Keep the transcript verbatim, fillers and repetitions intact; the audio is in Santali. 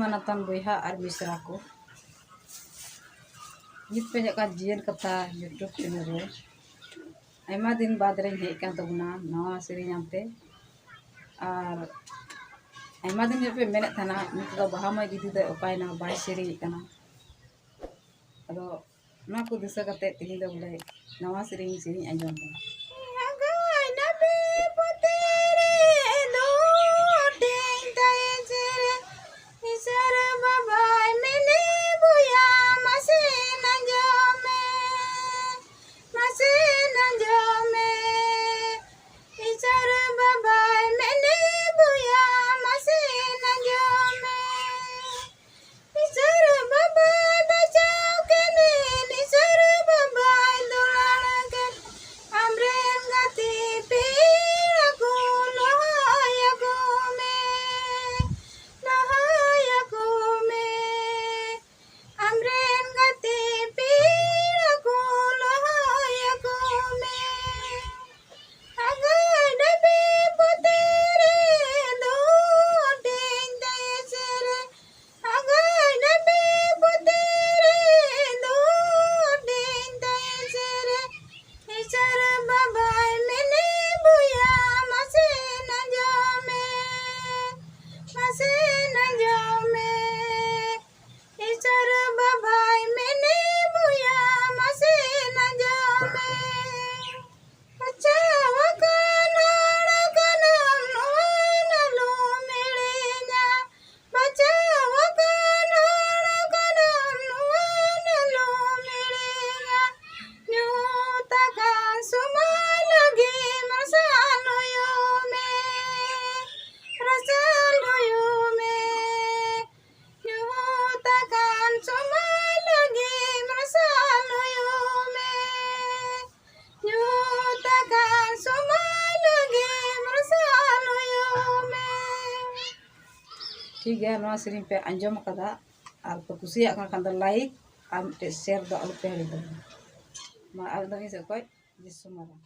ᱢᱟᱱᱚᱛᱟᱱ ᱵᱚᱭᱦᱟ ᱟᱨ ᱢᱤᱥᱨᱟ ᱠᱚ, ᱱᱤᱛ ᱯᱮ ᱧᱮᱞ ᱠᱟᱱ ᱡᱤᱭᱚᱱ ᱠᱟᱛᱷᱟ YouTube ᱪᱮᱱᱮᱞ ᱨᱮ ᱟᱭᱢᱟ ᱫᱤᱱ ᱵᱟᱫᱽ ᱨᱮᱧ ᱦᱮᱡ ᱠᱟᱱ ᱛᱟᱵᱚᱱᱟ ᱱᱟᱣᱟ ᱥᱮᱨᱮᱧ ᱟᱱᱛᱮ᱾ ᱟᱨ ᱟᱭᱢᱟ ᱫᱤᱱ ᱧᱚᱜ ᱯᱮ ᱢᱮᱱᱮᱫ ᱛᱟᱦᱮᱱᱟ, ᱱᱤᱛᱚᱜ ᱫᱚ ᱵᱟᱦᱟ ᱢᱟᱹᱭ ᱫᱤᱫᱤ ᱫᱚᱭ ᱚᱠᱟᱭᱮᱱᱟ, ᱵᱟᱭ ᱥᱮᱨᱮᱧᱮᱫ ᱠᱟᱱᱟ᱾ ᱟᱫᱚ ᱚᱱᱟ ᱠᱚ ᱫᱤᱥᱟᱹ ᱠᱟᱛᱮ ᱛᱮᱦᱮᱧ ᱫᱚ ᱵᱚᱞᱮ ᱱᱟᱣᱟ ᱥᱮᱨᱮᱧ, ᱥᱮᱨᱮᱧ ᱟᱸᱡᱚᱢ ᱫᱟ᱾ ᱟᱜᱟᱭ ᱱᱟᱵᱤ ᱯᱚᱛᱮ ᱨᱮ ᱫᱚ ᱴᱮᱝ ᱛᱟᱭ ᱥᱮᱨᱮᱧ, ᱤᱥᱟᱹᱨ ᱵᱟᱵᱟᱭ ᱢᱮᱱᱮ ᱵᱚᱭᱟ ᱢᱟᱥᱮ ᱟᱸᱡᱚᱢ ᱢᱮ, ᱢᱟᱥᱮ ᱟᱸᱡᱚᱢ ᱢᱮ᱾ ᱤᱥᱟᱹᱨ ᱵᱟᱵᱟᱭ ᱢᱮᱱᱮ ᱵᱚᱭᱟ ᱢᱟᱥᱮ ᱟᱸᱡᱚᱢ ᱢᱮ᱾ ᱤᱥᱟᱹᱨ ᱵᱟᱵᱟᱭ ᱵᱟᱪᱟᱣ ᱠᱮᱱᱮ, ᱤᱥᱟᱹᱨ ᱵᱟᱵᱟᱭ ᱫᱩᱞᱟᱹᱲ ᱠᱮᱱ᱾ ᱟᱢᱨᱮᱱ ᱜᱟᱛᱮ ᱯᱮᱲᱟ ᱠᱚ ᱞᱟᱦᱟᱭᱟᱠᱚ ᱢᱮ, ᱞᱟᱦᱟᱭᱟᱠᱚ ᱢᱮ᱾ ᱟᱢᱨᱮᱱ ᱜᱟᱛᱮ ᱯᱮᱲᱟ ᱠᱚ ᱞᱟᱦᱟᱭᱟᱠᱚ ᱢᱮ᱾ ᱟᱜᱟᱭ ᱱᱟᱵᱤ ᱯᱚᱛᱮ ᱨᱮ ᱫᱚ ᱴᱮᱝ ᱛᱟᱭ ᱥᱮᱨᱮᱧ᱾ ᱟᱜᱟᱭ ᱱᱟᱵᱤ ᱯᱚᱛᱮ ᱨᱮ ᱫᱚ ᱴᱮᱝ ᱛᱟᱭ ᱥᱮᱨᱮᱧ᱾ ᱤᱥᱟᱹᱨ ᱵᱟᱵᱟᱭ ᱢᱮᱱᱮ ᱵᱚᱭᱟ ᱢᱟᱥᱮ ᱟᱸᱡᱚᱢ ᱢᱮ, ᱢᱟᱥᱮ ᱟᱸᱡᱚᱢ ᱢᱮ᱾ ᱤᱥᱟᱹᱨ ᱵᱟᱵᱟᱭ ᱢᱮᱱᱮ ᱵᱚᱭᱟ ᱢᱟᱥᱮ ᱟᱸᱡᱚᱢ ᱢᱮ᱾ ᱵᱟᱪᱷᱟᱣ ᱟᱠᱟᱱ ᱦᱚᱲ ᱠᱟᱱᱟᱢ ᱱᱚᱣᱟ ᱟᱞᱚᱢ ᱦᱤᱲᱤᱧᱟ᱾ ᱵᱟᱪᱷᱟᱣ ᱟᱠᱟᱱ ᱦᱚᱲ ᱠᱟᱱᱟᱢ ᱱᱚᱣᱟ ᱟᱞᱚᱢ ᱦᱤᱲᱤᱧᱟ᱾ ᱧᱩᱛ ᱟᱠᱟᱱ ᱥᱚᱢᱚᱭ ᱞᱟᱹᱜᱤᱫ ᱢᱟᱨᱥᱟᱞ ᱦᱩᱭᱩᱜ ᱢᱮ, ᱢᱟᱨᱥᱟᱞ ᱦᱩᱭᱩᱜ ᱢᱮ᱾ ᱧᱩᱛ ᱟᱠᱟᱱ ᱥᱚᱢᱚᱭ ᱞᱟᱹᱜᱤᱫ ᱢᱟᱨᱥᱟᱞ ᱦᱩᱭᱩᱜ ᱢᱮ᱾ ᱧᱩᱛ ᱟᱠᱟᱱ ᱥᱚᱢᱚᱭ ᱞᱟᱹᱜᱤᱫ ᱢᱟᱨᱥᱟᱞ ᱦᱩᱭᱩᱜ ᱢᱮ᱾ ᱴᱷᱤᱠ ᱜᱮᱭᱟ, ᱱᱚᱣᱟ ᱥᱮᱨᱮᱧ ᱯᱮ ᱟᱸᱡᱚᱢ ᱟᱠᱟᱫᱟ ᱟᱨ ᱯᱮ ᱠᱩᱥᱤᱭᱟᱜ ᱠᱟᱱ ᱠᱷᱟᱱ ᱫᱚ like ᱟᱨ ᱢᱤᱫᱴᱮᱡ share ᱫᱚ ᱟᱞᱚ ᱯᱮ ᱦᱤᱲᱤᱧ ᱛᱟᱵᱚᱱᱟ᱾ ᱢᱟ ᱟᱨ ᱫᱚ ᱤᱧ ᱥᱮᱫ ᱠᱷᱚᱱ ᱡᱤᱥᱩ ᱢᱟᱨᱟᱝ᱾